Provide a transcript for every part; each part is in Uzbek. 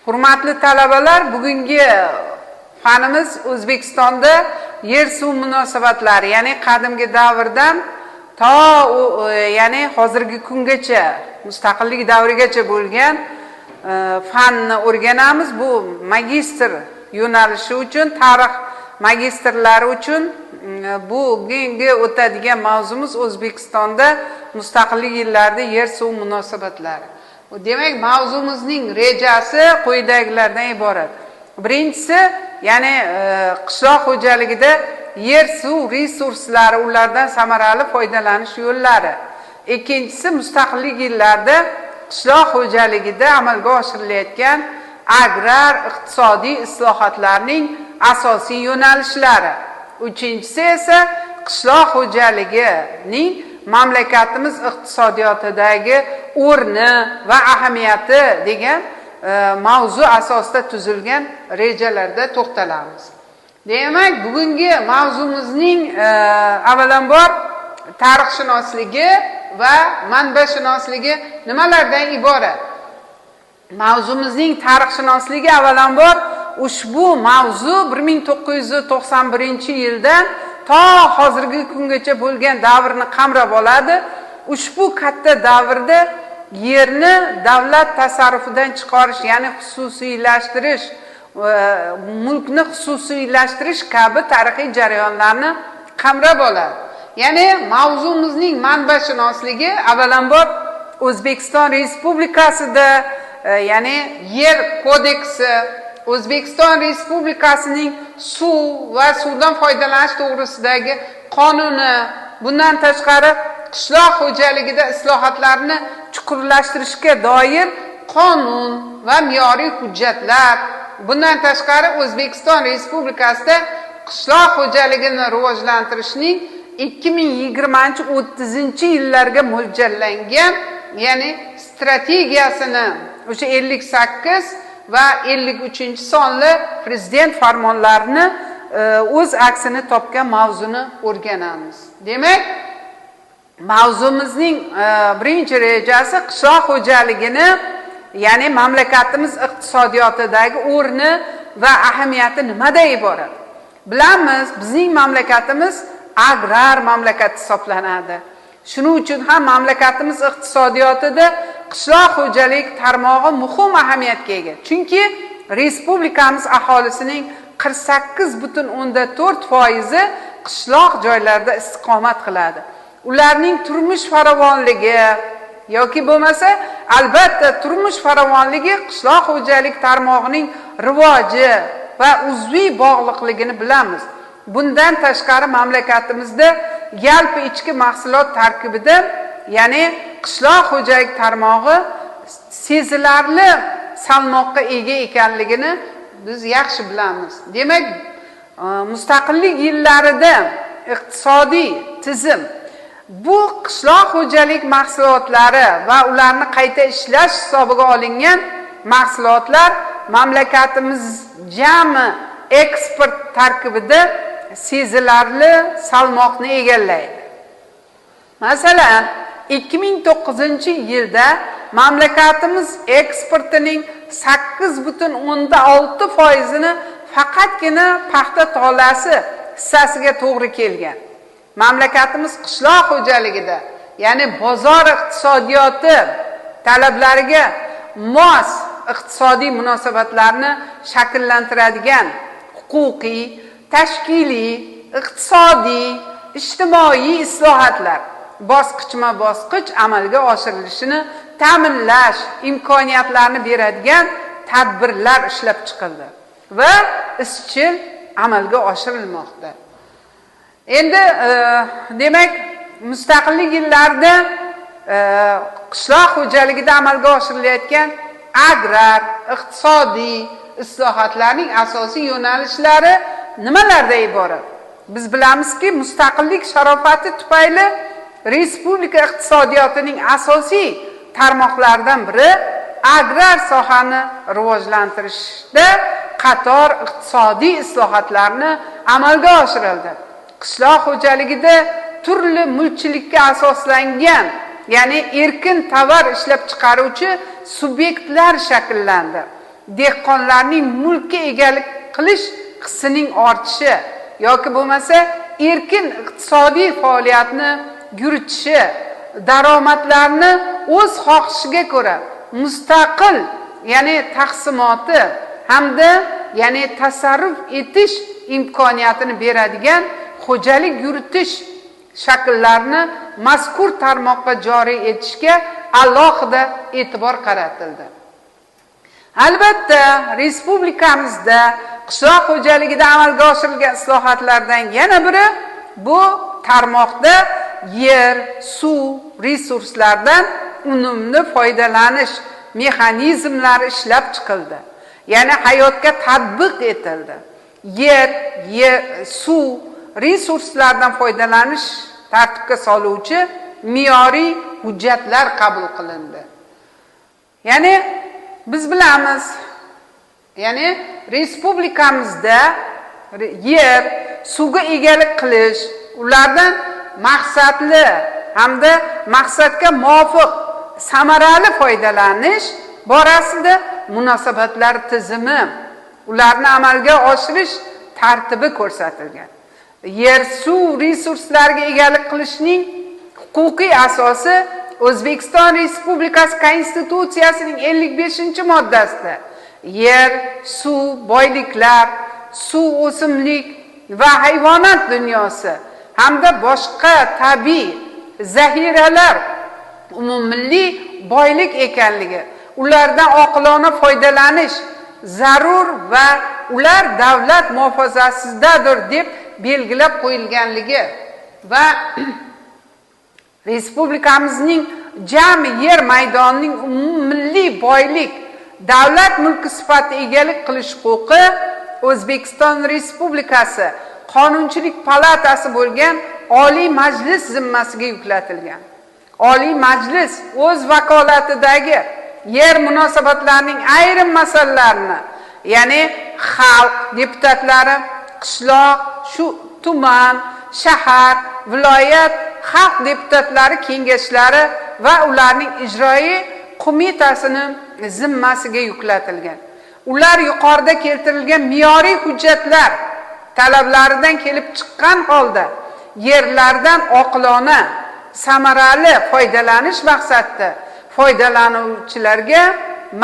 Hurmatli talabalar, bugungi fanimiz O'zbekistonda yer suv munosabatlari, ya'ni qadimgi davrdan to ya'ni hozirgi kungacha, mustaqillik davrigacha bo'lgan fanni o'rganamiz. Bu magistr yo'nalishi uchun, tarix magistrlari uchun bugungi o'tadigan mavzumiz O'zbekistonda mustaqillik yillarida yer suv munosabatlari. Demak, mavzumizning rejasi quyidagilardan iborat. Birinchisi, ya'ni qishloq xo'jaligida yer suv resurslari, ulardan samarali foydalanish yo'llari. Ikkinchisi, mustaqillik yillarida qishloq xo'jaligida amalga oshirilayotgan agrar iqtisodiy islohotlarning asosiy yo'nalishlari. Uchinchisi esa qishloq xo'jaligining mamlakatimiz iqtisodiyotidagi o'rni va ahamiyati degan mavzu asosida tuzilgan rejalarda to'xtalamiz. Demak, bugungi mavzumizning avvalambor tarixshunosligi va manbashunosligi nimalardan iborat? Mavzumizning tarixshunosligi avvalambor ushbu mavzu 1991-yildan to hozirgi kungacha bo'lgan davrni qamrab oladi. Ushbu katta davrda yerni davlat tasarrufidan chiqarish, ya'ni xususiylashtirish, mulkni xususiylashtirish kabi tarixiy jarayonlarni qamrab oladi. Ya'ni mavzumizning manbashunosligi avvalambor O'zbekiston Respublikasida, ya'ni yer kodeksi, O'zbekiston Respublikasining suv va suvdan foydalanish to'g'risidagi qonuni, bundan tashqari qishloq xo'jaligida islohotlarni chuqurlashtirishga doir qonun va me'yoriy hujjatlar, bundan tashqari O'zbekiston Respublikasida qishloq xo'jaligini rivojlantirishning 2020-30 yillarga mo'ljallangan, ya'ni strategiyasini o'sha 58 va 53 sonli prezident farmonlarini o'z aksini topgan mavzuni o'rganamiz. Demak, mavzumizning birinchi rejasi qishloq xo'jaligini, ya'ni mamlakatimiz iqtisodiyotidagi o'rni va ahamiyati nimada iborat? Bilamiz, bizning mamlakatimiz agrar mamlakat hisoblanadi. Shuning uchun ham mamlakatimiz iqtisodiyotida qishloq xo'jalik tarmog'i muhim ahamiyatga ega. Chunki respublikamiz aholisining 48,4 foizi qishloq joylarda istiqomat qiladi. Ularning turmush farovonligi yoki bo'lmasa, albatta, turmush farovonligi qishloq xo'jalik tarmog'ining rivoji va uzviy bog'liqligini bilamiz. Bundan tashqari, mamlakatimizda yalpi ichki mahsulot tarkibida, ya'ni qishloq xo'jalik tarmog'i sezilarli salmoqqa ega ekanligini biz yaxshi bilamiz. Demak, mustaqillik yillarida iqtisodiy tizim bu qishloq xo'jalik mahsulotlari va ularni qayta ishlash hisobiga olingan mahsulotlar mamlakatimiz jami eksport tarkibida sezilarli salmoqni egallaydi. Masalan, 2009 yilda mamlakatimiz eksportining 8,6 foizini faqatgina paxta tolasi hissasiga to'g'ri kelgan. Mamlakatimiz qishloq xo'jaligida, ya'ni bozor iqtisodiyoti talablariga mos iqtisodiy munosabatlarni shakllantiradigan huquqiy, tashkiliy, iqtisodiy, ijtimoiy islohotlar bosqichma bosqich amalga oshirilishini ta'minlash imkoniyatlarini beradigan tadbirlar ishlab chiqildi va izchil amalga oshirilmoqda. Endi demak, mustaqillik yillarida qishloq xo'jaligida amalga oshirilayotgan agrar iqtisodiy islohotlarning asosiy yo'nalishlari nimalardan iborat? Biz bilamizki, mustaqillik sharofati tufayli respublika iqtisodiyotining asosiy tarmoqlaridan biri agrar sohani rivojlantirishda qator iqtisodiy islohotlarni amalga oshirildi. Qishloq xo'jaligida turli mulkchilikka asoslangan, ya'ni erkin tovar ishlab chiqaruvchi subyektlar shakllandi. dehqonlarning mulkka egalik qilish hissining ortishi yoki bo'lmasa erkin iqtisodiy faoliyatni yuritishi, daromadlarni o'z xohishiga ko'ra mustaqil, ya'ni taqsimoti hamda ya'ni tasarruf etish imkoniyatini beradigan xo'jalik yuritish shakllarini mazkur tarmoqqa joriy etishga alohida e'tibor qaratildi. Albatta, respublikamizda qishloq xo'jaligida amalga oshirilgan islohotlardan yana biri bu tarmoqda yer, suv resurslaridan unumli foydalanish mexanizmlari ishlab chiqildi. Ya'ni hayotga tatbiq etildi. Yer, suv resurslaridan foydalanish tartibga soluvchi me'yoriy hujjatlar qabul qilindi. Ya'ni biz bilamiz, ya'ni respublikamizda yer, suvga egalik qilish, ulardan maqsadli hamda maqsadga muvofiq samarali foydalanish borasida munosabatlar tizimi, ularni amalga oshirish tartibi ko'rsatilgan. Yer, suv resurslariga egalik qilishning huquqiy asosi O'zbekiston Respublikasi Konstitutsiyasining 55-moddasida yer, suv, boyliklar, suv, o'simlik va hayvonot dunyosi hamda boshqa tabiiy zaxiralar umummilliy boylik ekanligi, ulardan oqilona foydalanish zarur va ular davlat muhofazasidadir deb belgilab qo'yilganligi va respublikamizning jami yer maydonining umummilliy boylik, davlat mulki sifatida egalik qilish huquqi O'zbekiston Respublikasi Qonunchilik palatasi bo'lgan Oliy Majlis zimmasiga yuklatilgan. Oliy Majlis o'z vakolatidagi yer munosabatlarining ayrim masalalarini, ya'ni xalq deputatlari, qishloq, shu tuman, shahar, viloyat xalq deputatlari kengashlari va ularning ijroiy qo'mitasining zimmasiga yuklatilgan. Ular yuqorida keltirilgan me'yoriy hujjatlar talablaridan kelib chiqqan holda yerlardan oqilona, samarali foydalanish maqsadida foydalanuvchilarga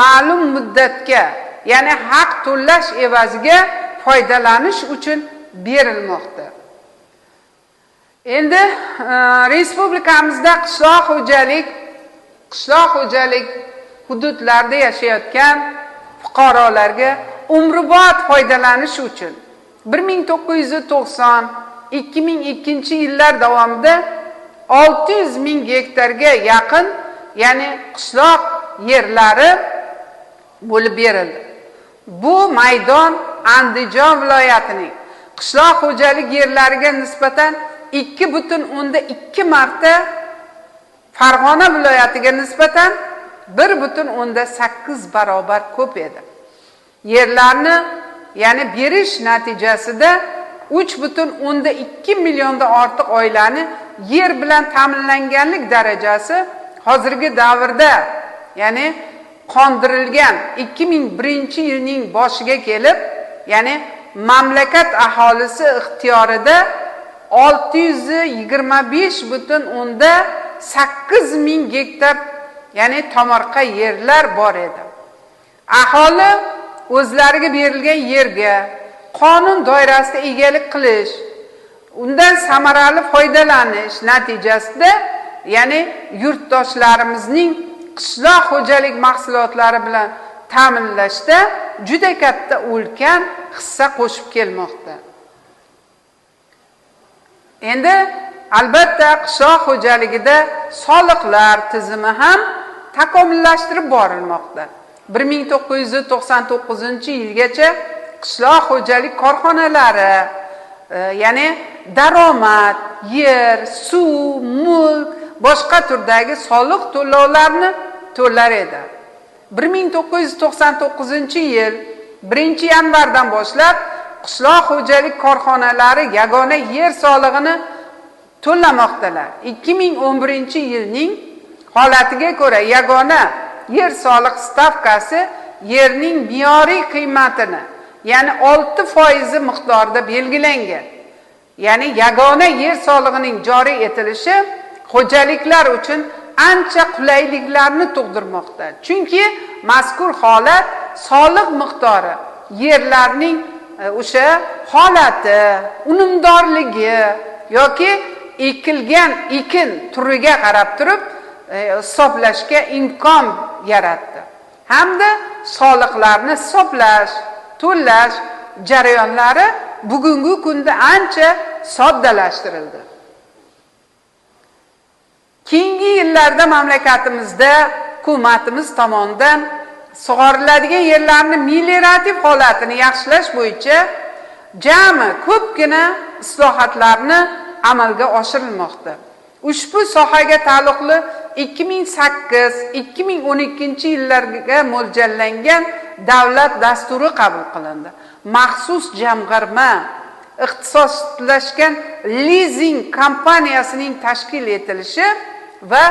ma'lum muddatga, ya'ni haq to'lash evaziga foydalanish uchun berilmoqda. Endi respublikamizda qishloq xo'jalik hududlarida yashayotgan fuqarolarga umrbod foydalanish uchun 1990-2002 yillar davomida 600 ming gektarga yaqin, ya'ni qishloq yerlari bo'lib berildi. Bu maydon Andijon viloyatining qishloq xo'jalik yerlariga nisbatan 2,2 marta, Farg'ona viloyatiga nisbatan 1,8 barobar ko'p edi. Yerlarni, ya'ni berish natijasida 3,2 milliondan ortiq oilani yer bilan ta'minlanganlik darajasi hozirgi davrda, ya'ni qondirilgan 2001-yilning boshiga kelib, ya'ni mamlakat aholisi ixtiyorida 625,8 ming gektar, ya'ni tomorqa yerlar bor edi. Aholi o'zlariga berilgan yerga qonun doirasida egalik qilish, undan samarali foydalanish natijasida, ya'ni yurtdoshlarimizning qishloq xo'jalik mahsulotlari bilan ta'minlashda juda katta ulkan hissa qo'shib kelmoqda. Endi albatta qishloq xo'jaligida soliqlar tizimi ham takomillashtirib borilmoqda. 1999-yilgacha qishloq xo'jalik korxonalari, ya'ni daromad, yer, suv, mulk, boshqa turdagi soliq to'lovlarini to'lar edi. 1999-yil 1-yanvardan boshlab qishloq xo'jalik korxonalari yagona yer solig'ini to'lamoqdalar. 2011-yilning holatiga ko'ra yagona yer soliq stavkasi yerning me'yoriy qiymatini, ya'ni 6% miqdorida belgilangan. Ya'ni yagona yer solig'ining joriy etilishi xo'jaliklar uchun ancha qulayliklarni tug'dirmoqda. Chunki mazkur holat soliq miqdori yerlarning o'sha holati, unumdorligi yoki ekilgan ekin turiga qarab turib hisoblashga imkon yaratdi. Hamda soliqlarni hisoblash, to'lash jarayonlari bugungi kunda ancha soddalashtirildi. Keyingi yillarda mamlakatimizda hukumatimiz tomonidan sug'oriladigan yerlarni meliorativ holatini yaxshilash bo'yicha jami ko'pgina islohotlarni amalga oshirilmoqda. Ushbu sohaga taalluqli 2008-2012 yillarga mo'ljallangan davlat dasturi qabul qilindi. Maxsus jamg'arma ixtisoslashgan lizing kompaniyasining tashkil etilishi va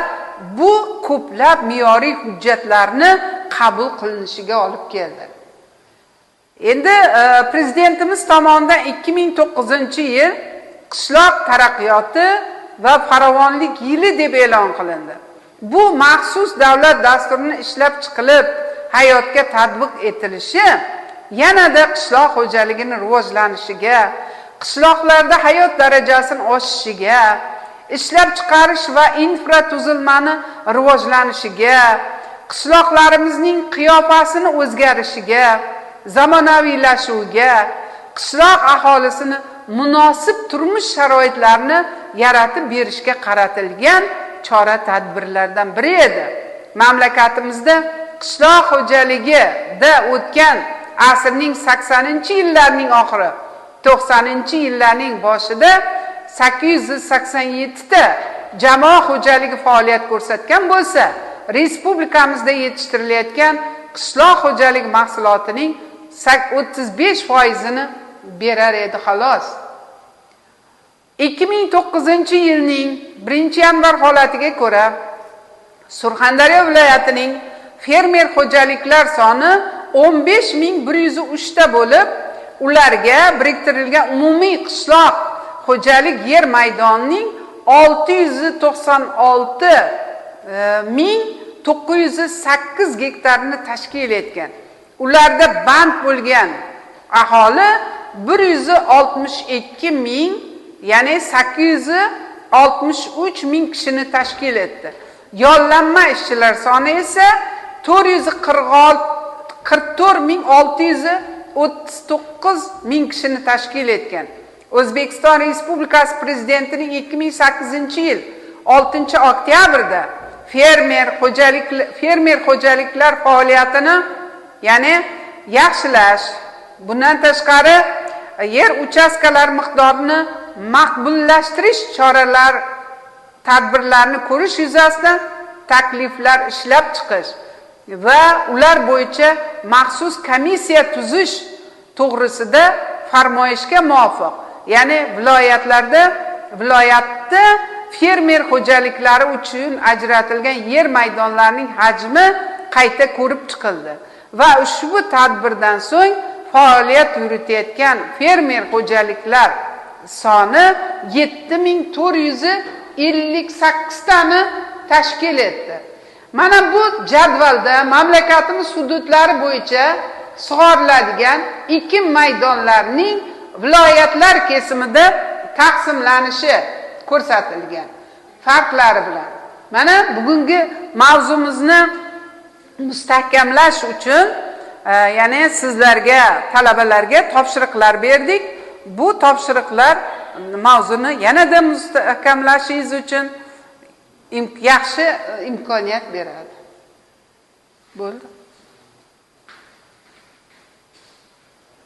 bu ko'plab me'yoriy hujjatlarni qabul qilinishiga olib keldi. Endi prezidentimiz tomonidan 2009-yil qishloq taraqqiyoti va farovonlik yili deb e'lon qilindi. Bu maxsus davlat dasturini ishlab chiqilib, hayotga tatbiq etilishi yanada qishloq xo'jaligini rivojlanishiga, qishloqlarda hayot darajasini oshishiga, ishlab chiqarish va infratuzilmani rivojlanishiga, qishloqlarimizning qiyofasini o'zgarishiga, zamonaviylashuviga, qishloq aholisini munosib turmush sharoitlarini yaratib berishga qaratilgan chora-tadbirlardan biri edi. Mamlakatimizda qishloq xo'jaligida o'tgan asrning 80-yillarning oxiri, 90-yillarning boshida 887 ta jamoa xo'jaligi faoliyat ko'rsatgan bo'lsa, respublikamizda yetishtirilayotgan qishloq xo'jaligi mahsulotining 35%ini berar edi xolos. 2009-yilning 1-yanvar holatiga ko'ra, Surxondaryo viloyatining fermer xo'jaliklar soni 15.103 ta bo'lib, ularga biriktirilgan umumiy qishloq xo'jalik yer maydonining 696.908 gektarini tashkil etgan. Ularda band bo'lgan aholi 162 ming, ya'ni 863 ming kishini tashkil etdi. Yollanma ishchilar soni esa 444.639 ming kishini tashkil etgan. O'zbekiston Respublikasi Prezidentining 2008-yil 6-oktyabrda fermer xo'jaliklar faoliyatini, ya'ni yaxshilash, bundan tashqari yer uchastkalari miqdorini maqbullashtirish choralar tadbirlarini ko'rish yuzasidan takliflar ishlab chiqish va ular bo'yicha maxsus komissiya tuzish to'g'risida farmoyishga muvofiq, ya'ni viloyatda fermer xo'jaliklari uchun ajratilgan yer maydonlarining hajmi qayta ko'rib chiqildi va ushbu tadbirdan so'ng faoliyat yuritayotgan fermer xo'jaliklar soni 7458 tani tashkil etdi. Mana bu jadvalda mamlakatimiz hududlari bo'yicha sug'oriladigan ekin maydonlarining viloyatlar kesimida taqsimlanishi ko'rsatilgan farqlari bilan. Mana bugungi mavzumizni mustahkamlash uchun, ya'ni sizlarga, talabalarga topshiriqlar berdik. Bu topshiriqlar mavzuni yanada mustahkamlashingiz uchun yaxshi imkoniyat beradi. Bo'ldi.